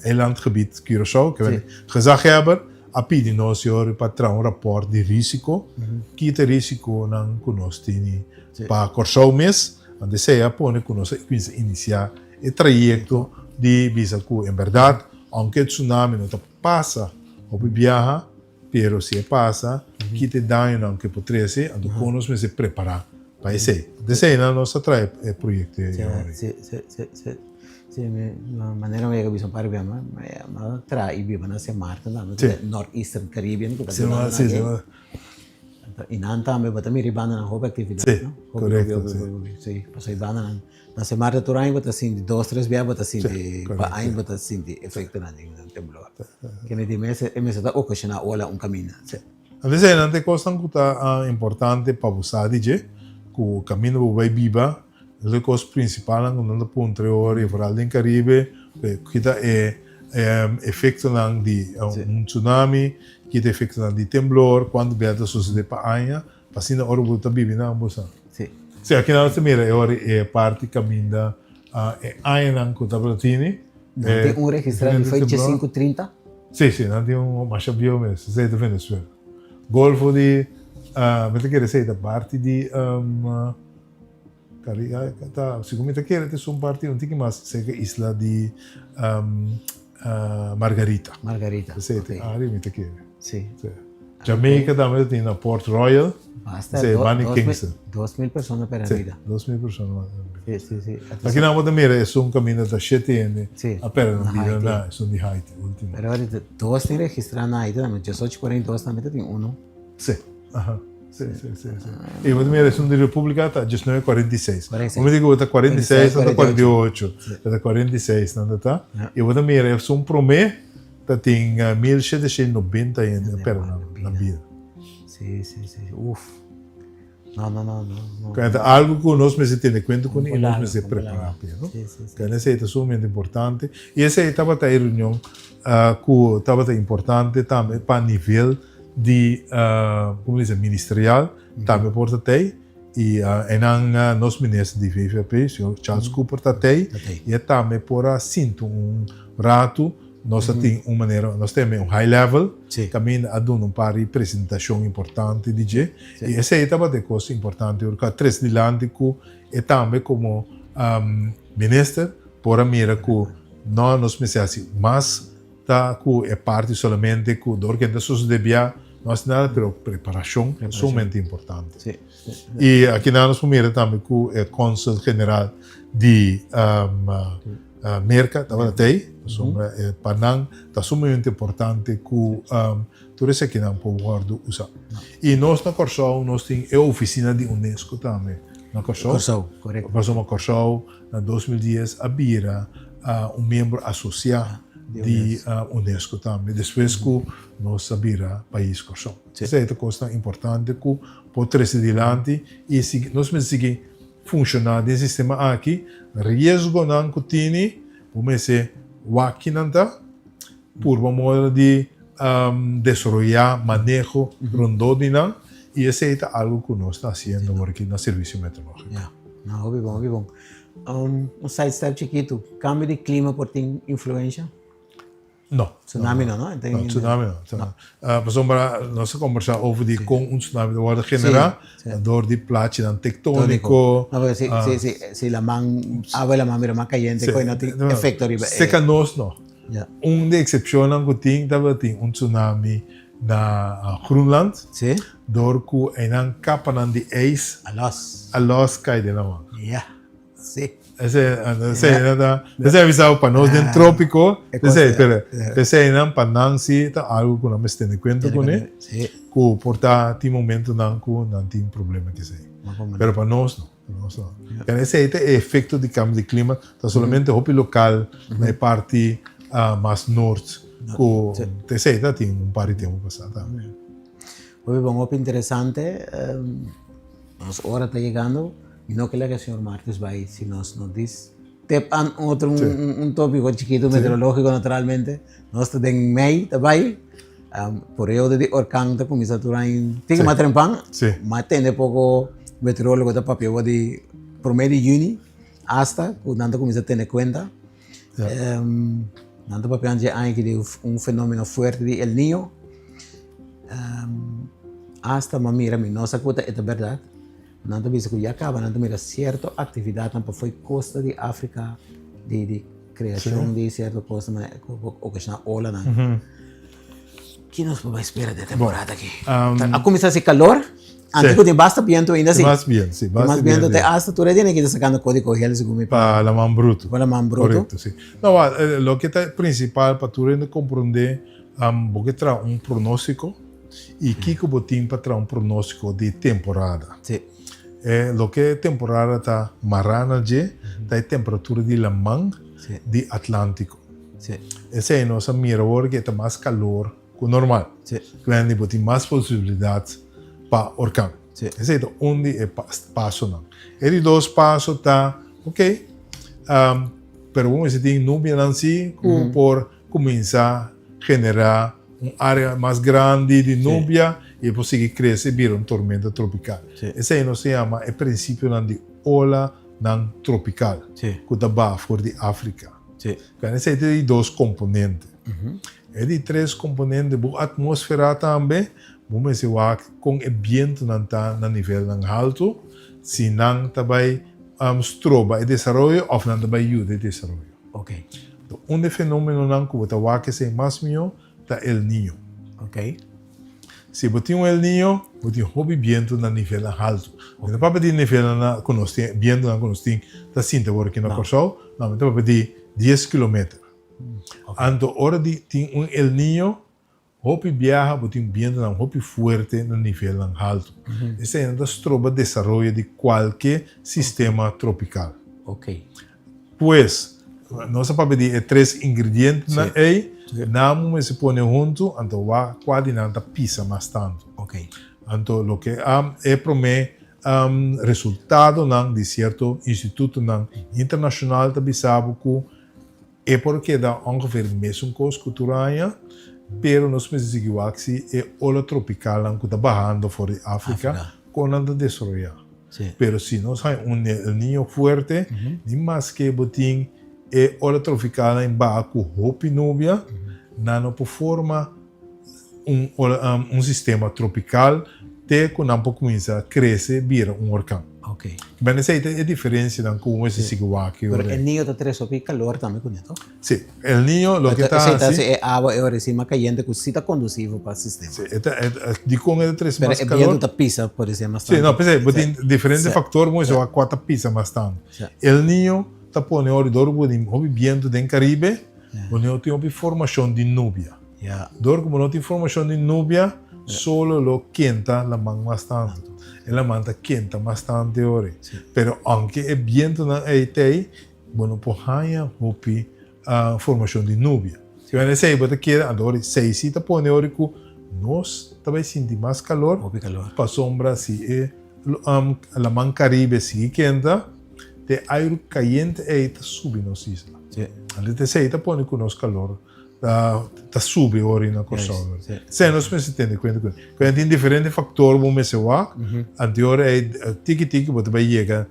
eilandgebied Curaçao, ke Sí. gezaghebber a pidi nos yori pa traha un rapòrt di risiko, ki ta e risikonan ku nos tini pa Kòrsou mes. Anto esei a pone ku nos a kuminsá inisiá e trayekto di bisa ku en bèrdat, ounke e tsunami no ta pasa hopi biaha, pero si e pasa, ki ta e dañonan ku e por trese, anto kon nos mester prepará pa esei. Anto eseinan nos a traha e proyekto yori. Sí, mi manera mi a yega bisa un par di bia, mi a traha i biba na Sint Maarten tambe, ku ta North Eastern Caribbean ku ta Sint sí, sí. I nan tambe bo ta mira e bandanan hopi aktividat, no? Sí, korekto, sí. Hopi, hopi, sí. Pasobra e bandanan na Sint Maarten tur aña bo ta sinti, dos, tres bia bo ta sinti, pa aña bo ta sinti efektonan di un temblor. Kende di mes e mester ta okashoná ola un kaminda. Sí. Antes einan ta e kosnan ku ta importante pa bo sa di dje, ku kaminda bo bai biba, E kos prinsipalnan ku nan ta puntra e ora i foral den Karibe, ki ta e efektonan di un tsunami, ki ta e efektonan di temblor, kuantu bia ta sosodé pa aña, pa asina ora bo ta bibi nan bo sa. Sí, aki nan nos ta mira e ora e parti kaminda e añanan ku tabata tini. Nan tin un registrá di fecha sinku 30? Sí, sí, nan tin un masha bieu mes, esei ta Venezuela. Golfo di, mi ta kere esei ta parti di. Ta, segun mi ta kere, ta esun parti un tiki mas serka isla di Margarita. Margarita, Esei ta ok. área mi ta kere. Sí. Sí. Jamaica tambe ta tin na Port Royal. Basta, Esei, banda di 2000, Kingston. 2000 persona pera Sí, bida. 2000 persona pera bida. Sí, sí, sí. Aki nan bo ta mira esun kaminda ta shete hende Sí, a pera nan na bida Haiti. na esun di Haiti, ultimo. Pero ahorita dos tin registrá na Haiti tambe, 1842 tambe ta tin uno. Sí, aha. Sí, sí, sí, sí. I bo ta mira esun di República ta 1946. 46. Bo mi di ku bo ta 46, nan ta 48. 48. Ta 46 nan ta ta. I bo ta mira esun promé ta tin 1790 hende a pèrdè nan bida. Sí, sí, sí. Uf. No, no, no, no, no. Ku ta algu ku nos mester tene kuenta kuné i nos mester prepará p'e, no? Ku esei ta sumamente importante. I esei tabata e reunion ku tabata importante tambe pa nivel di, komo di bisa, ministerial tambe por ta tei. I einan nos minister di VVP, señor Charles Cooper ta tei. I e tambe por a sinti un ratu. Nos a tin un manera, nos teme un high level, kaminda a duna un par di presentashon importante di dje. I esei tabata e kos importante ora ku a trese dilanti ku e tambe komo minister por a mira ku no nos mester hasi mas ta ku e parti solamente ku dor ke ta sosode bia no hasi nada pero preparashon ta sumamente importante. I akinan nos por mira tambe ku e konsul general di Merka tabata tei, pasobra e pa nan ta sumamente importante ku tur esakinan por wòrdu usá. I nos na Kòrsou nos tin e ofisina di UNESCO tambe na Kòrsou. Kòrsou, korekto. Pasobra Kòrsou na 2010 a bira un miembro asosiá di UNESCO tambe despues ku nos a bira pais Kòrsou. Esei ta kosnan importante ku por trese dilanti i nos mester sigui Funshoná den sistema aki, riesgonan ku tini, bo mester wak kinan ta, purba moda di desaroyá maneho rondó di nan, i esei ta algu ku nos ta hasiendo awor aki na Servisio Meteorológiko. Ya, no, hopi bon, hopi bon. Un side step chikitu, kambio di klima por tin influensha? No. Tsunami no, no? No, tsunami no. no. Uh, pasobra nos a conversa over di con un tsunami ta worden genera door di plaatjenan tectónico. No, porque si, uh, si, si, si la man, agua la man mira mas caliente, sí. no tin no, efecto riba. Seca nos no. Yeah. Un de excepcionnan ku tin tabatin un tsunami na uh, Groenland. Sí. Door ku einan kapanan di ijs. A los. A los kai den la man. Ja. Sí. Ese, ese, yeah. ese avisado pa nos den trópico, ese, pero ese nan pa nan sí ta algo ku nan mester tene kuenta kuné, ku por ta tin momentonan ku nan tin problema ku esei. Pero pa nos no, pa nos no. Pero esei ta e efecto di cambio di clima, ta solamente hopi local na e parti mas noord ku esei ta tin un par di tempo pasá tambe. Hopi bon, hopi interesante. Nos ora ta yegando. Mi no ke laga señor Martes bai si nos no dis tep an otro un, un, un tópico chiquito meteorológico naturalmente. Nos ta den mei ta bai. Um, periodo di orkan ta kuminsá tur aña tin mas trempan. Sí. Ma tende poko meteorólogo ta papia bo di promé di yüni hasta ku nan ta kuminsá tene kuenta. Ja. Um, nan ta papia dje aña aki di un fenomeno fuerte di El Niño. Um, hasta ma mira mi no sa ku ta e ta bèrdat. Nan ta bisa ku ya kaba nan ta mira sierto aktividatnan pa fo'i kosta di Afrika di di kreashon di sierto kosnan ku por okashoná olanan. Ki nos por bai spera di e temporada aki? A kuminsá hasi kalor, antes ku tin basta bientu ainda si. Tin mas bientu, si. Tin mas bientu te asta tur e dia nan ta sakando kódigo hel segun mi. Pa laman brutu. Pa laman brutu. Korekto, si. No, loke ta prinsipal pa tur hende komprondé, bo ke traha un pronóstiko. I kiko bo tin pa traha un pronóstiko di temporada? Sí. E loke temporada ta mará na dje ta e temperatura di laman Sí. di Atlántiko. Sí. Esei nos a mira awor ke ta mas kalor ku normal. Sí. Kende bo tin mas posibilidat pa orkan. Sí. Esei ta un di e pasonan. E di dos paso ta, oké, pero bo mester tin nubianan sí ku por kuminsá generá un área mas grandi di nubia i e por sigui krese i bira un tormenta tropikal. Esei nos ta yama e prinsipionan di olanan tropikal ku ta baha for di Afrika. Esei ta e di dos komponente. E di tres komponente, bo atmósfera tambe, bo mester wak kon e bientunan ta na nivelnan haltu, si nan ta bai stroba e desaroyo òf nan ta bai yuda e desaroyo. Un di e fenomenonan ku bo ta wak esei mas mihó ta El Niño. Si bo tin un El Niño, bo tin hopi bientu na nivelnan haltu. Mi ta papia di nivelnan ku nos tin, bientunan ku nos tin ta sinti awor aki na Kòrsou, no, mi ta papia di dies kilometer. Anto ora di tin un El Niño, Hopi biaha bo tin bientonan hopi fuerte na nivelnan haltu. Eseinan ta stroba desaroyo di kualke sistema tropikal. Pues, nos a papia di e tres ingredientenan ei, nan bo mester pone huntu, anto wak kua di nan ta pisa mas tantu. Anto loke e promé. Resultadonan di sierto institutonan internashonal ta bisa bo ku e por keda ongeveer mesun kos ku tur aña, pero nos mester sigui wak si e ola tropikalnan ku ta bahando for di Afrika kon nan ta desaroyá. Pero si nos haña un El Niño fuerte, ni maske bo tin e ola tropikalnan baha ku hopi nubia, nan no por forma un un sistema tropical te cu nan por cuminsa crece bira un orkan. Ok. Ben esey ta e diferencianan cu mester sigui wak Pero El Niño ta trece hopi calor tambe cu ne to? Si, El Niño loke ta haci. Esey ta haci e awa e ora encima cayente cu si ta conducivo pa sistema. Si, e ta, dicon e ta trece mas calor? Pero e biento ta pisa por esey mas tanto. Si, no, pesey bo tin diferente factor bo mester wak cua ta pisa mas tanto. El Niño ta pone ora dor bo tin hopi biento den Caribe, bo no tin hopi formacion di nubia. Dor ku bo no tin formashon di nubia, solo lo kenta laman mas tantu. E laman ta kenta mas tantu e ora ei. Pero ounke e bientunan ei ta ei, bo no por haña hopi formashon di nubia. Si bo esei bo ta kere, anto ora esei si ta pone ora ku nos ta bai sinti mas kalor, pasobra si e laman Karibe sigui kenta, te airu kayente ei ta subi nos isla. Anto esei ta pone ku nos kalor ta subi ora na Kòrsou. Esei nos mester tene kuenta ku e. Tin diferente faktor bo mester wak, anto ora ei tiki tiki bo ta bai yega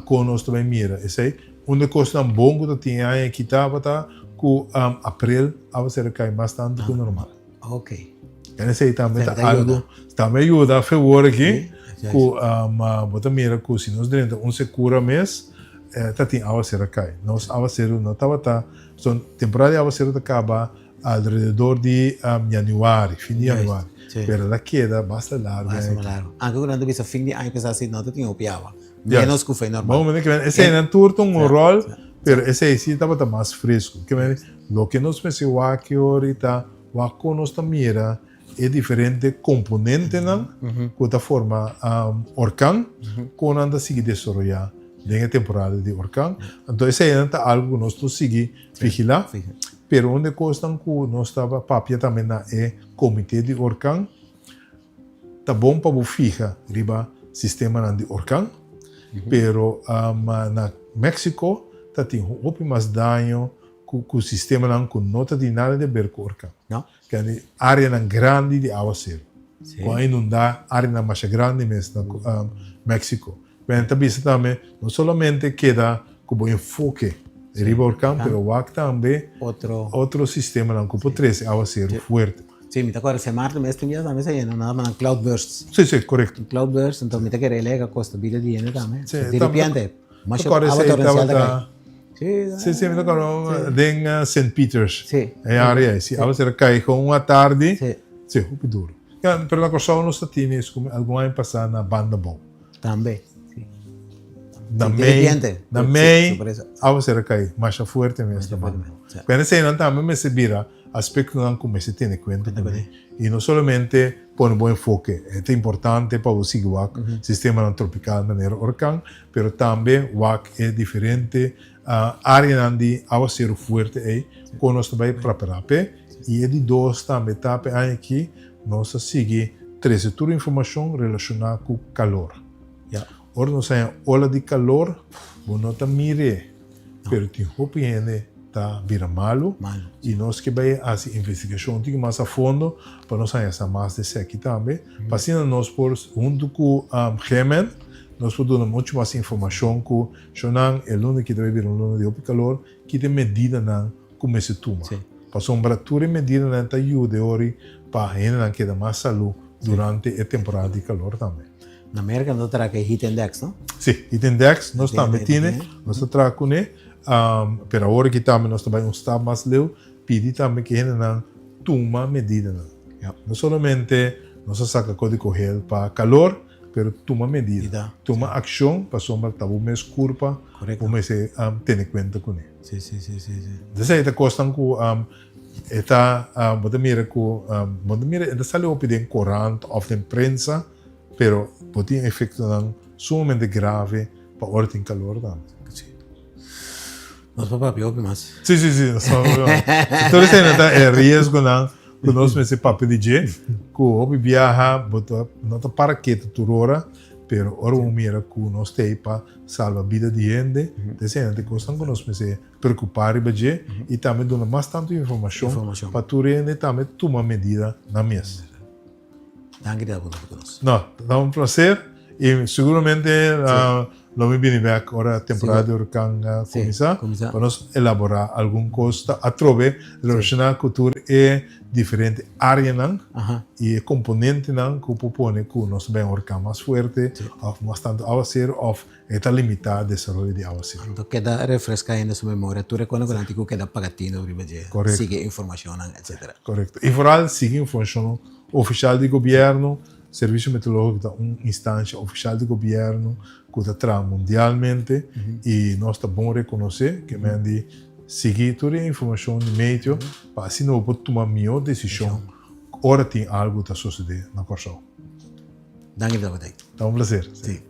kon nos ta bai mira esei. Un di e kosnan bon ku ta tin e aña aki tabata ku aprel awaser a kai mas tantu ku normal. Esei tambe ta algu, tambe a yuda fewor aki ku bo ta mira ku si nos drenta un sekura mes ta tin awaser a kai. Nos awaseru no tabata. So, temporada di awaseru ta kaba alrededor di januari, fin di januari. Pero el a keda basta largu. Basta mas largu. Anke ku nan ta bisa fin di aña pasá si no ta tin hopi awa. Menos ku fe normal. Bon, mene ke eseinan tur ta un ròl, pero esei si tabata mas fresku. Ke mene, loke nos mester wak ahorita, wak kon nos ta mira e diferente komponentenan ku ta forma orkan, kon nan ta sigui desaroyá den e temporada di orkan. Anto eseinan ta algu ku nos tur sigui vigilá. Pero un di e kosnan ku nos tabata papia tambe na e komité di orkan, ta bon pa bo fiha riba sistemanan di orkan, pero na Mexico ta tin hopi mas daño ku sistemanan ku no ta tin nada di aber ku orkan. Kende áreanan grandi di awaseru ku a inundá áreanan masha grandi mes na Mexico. Men ta bisa tambe no solamente keda ku bo enfoke riba orkan pero wak tambe otro sistemanan ku por trese awaseru fuerte. Sí, mi ta kòrda Sint Maarten mes tin biaha tambe sa yena nan ta cloudbursts. Sí, sí, korekto. Cloudbursts, enton mi ta kere el a kosta bida di hende tambe. Sí, Di repente, masha awa torencial ta kai. Sí, sí, mi ta kòrda den Sint Pieters. Sí. E área ei, sí. Awaseru kai kon un atardi. Sí. Sí, hopi duru. Pero na Kòrsou nos ta tene esku algun aña pasá na Banda Bou. Tambe, sí. Na mei, na mei, awaseru a kai masha fuerte mes na Banda Bou. Pero eseinan tambe mester bira aspektonan ku mester tene kuenta kuné. I no solamente pone bo enfoke, e ta importante pa bo sigui wak sistemanan tropikal manera orkan, pero tambe wak e diferente areanan di awaseru fuerte ei kon nos ta bai prepará p'e. I e di dos tambe ta p'e aña aki nos ta sigui trese tur informashon relashoná ku kalor. Ora nos haña ola di kalor bo no ta mir'é. Pero tin hopi hende ta bira malu i nos ke bai hasi investigashon un tiki mas a fondo pa nos haña sa mas di esaki tambe. Pa asina nos por huntu ku GMN nos por duna muchu mas informashon ku shownan e luna aki ta bai bira un luna di hopi kalor, ki ta e medidanan ku mester tuma. Pasobra tur e medidanan ta yuda e ori pa hendenan keda mas salú durante e temporada di kalor tambe. Na Merka no ta traha ku e heat index, no? Sí, heat index nos tambe tine, nos ta traha kuné, pero awor aki tambe nos ta bai un stap mas leu, pidi tambe ku e hendenan tuma medidanan. No solamente nos a saka kódigo hel pa kalor, pero tuma medida, tuma akshon pasobra ta bo mes kurpa bo mester tene kuenta kuné. Esei ta kosnan ku e ta, bo ta mira ku, bo ta mira e ta sali hopi den korant òf den prensa. Pero bo tin efectonan sumamente grave pa ora tin calor tambe. Sí. Nos por papia hopi mas. Sí, sí, sí. Nos por papia mas. Tur esei ta e riesgonan ku nos mester papia di dje, ku hopi biaha bo ta no ta para ketu tur ora, Pero ora bo mira ku nos ta ei pa salba bida di hende, ta esei nan ta e kosnan ku nos mester preokupá riba dje i tambe duna mas tantu informashon pa tur hende tambe tuma medida nan mes. Danki di tabata ku nos. No, ta un placer i seguramente lo mi bini bek ora temporada di huracán kuminsá pa nos elaborá algun kos ta atrobe relashoná ku tur e diferente áreanan i e komponentenan ku por pone ku nos ta bai un huracán mas fuerte òf mas tantu awaseru òf e ta limitá desaroyo di awaseru. Anto keda refreská hende su memoria tur e kos ku nan tin ku keda paga tino riba dje, sigui informashonnan etcetera. Korekto. I foral sigui informashon ofishal di gobièrnu. Servisio Meteorológiko ta un instansha ofishal di gobièrnu ku ta traha mundialmente i nos ta bon rekonosé ke men di sigui tur e informashon di meteo pa asina bo por tuma mihó desishon ora tin algu ta sosodé na Kòrsou. Danki pa tabata ei. Ta un plaser. Sí.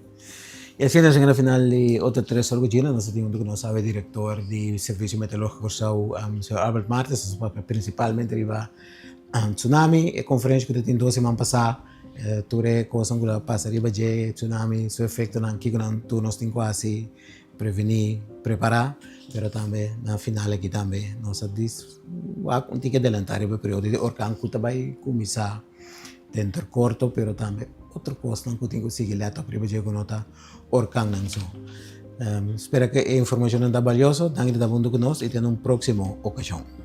I asina nos a yega na final di otro Tres Ora ku Gina. Nos a tin huntu ku nos awe direktor di Servisio Meteorológiko Kòrsou, señor Albert Martes. Nos a papia prinsipalmente riba tsunami, e konferensha ku ta tin dos siman pasá, tur e kosnan ku a pasa riba dje, tsunami, su efektonan, kiko nan tur nos tin ku hasi, prevení, prepará. Pero tambe na final aki tambe nos a dis wak un tiki adelantá riba e periodo di orkan ku ta bai kuminsá denter korto, pero tambe otro kosnan ku tin ku sigui lèt òp riba dje ku no ta orkannan so. Spera ku e informashonnan ta balioso. Danki di ta huntu ku nos i te na un próksimo okashon.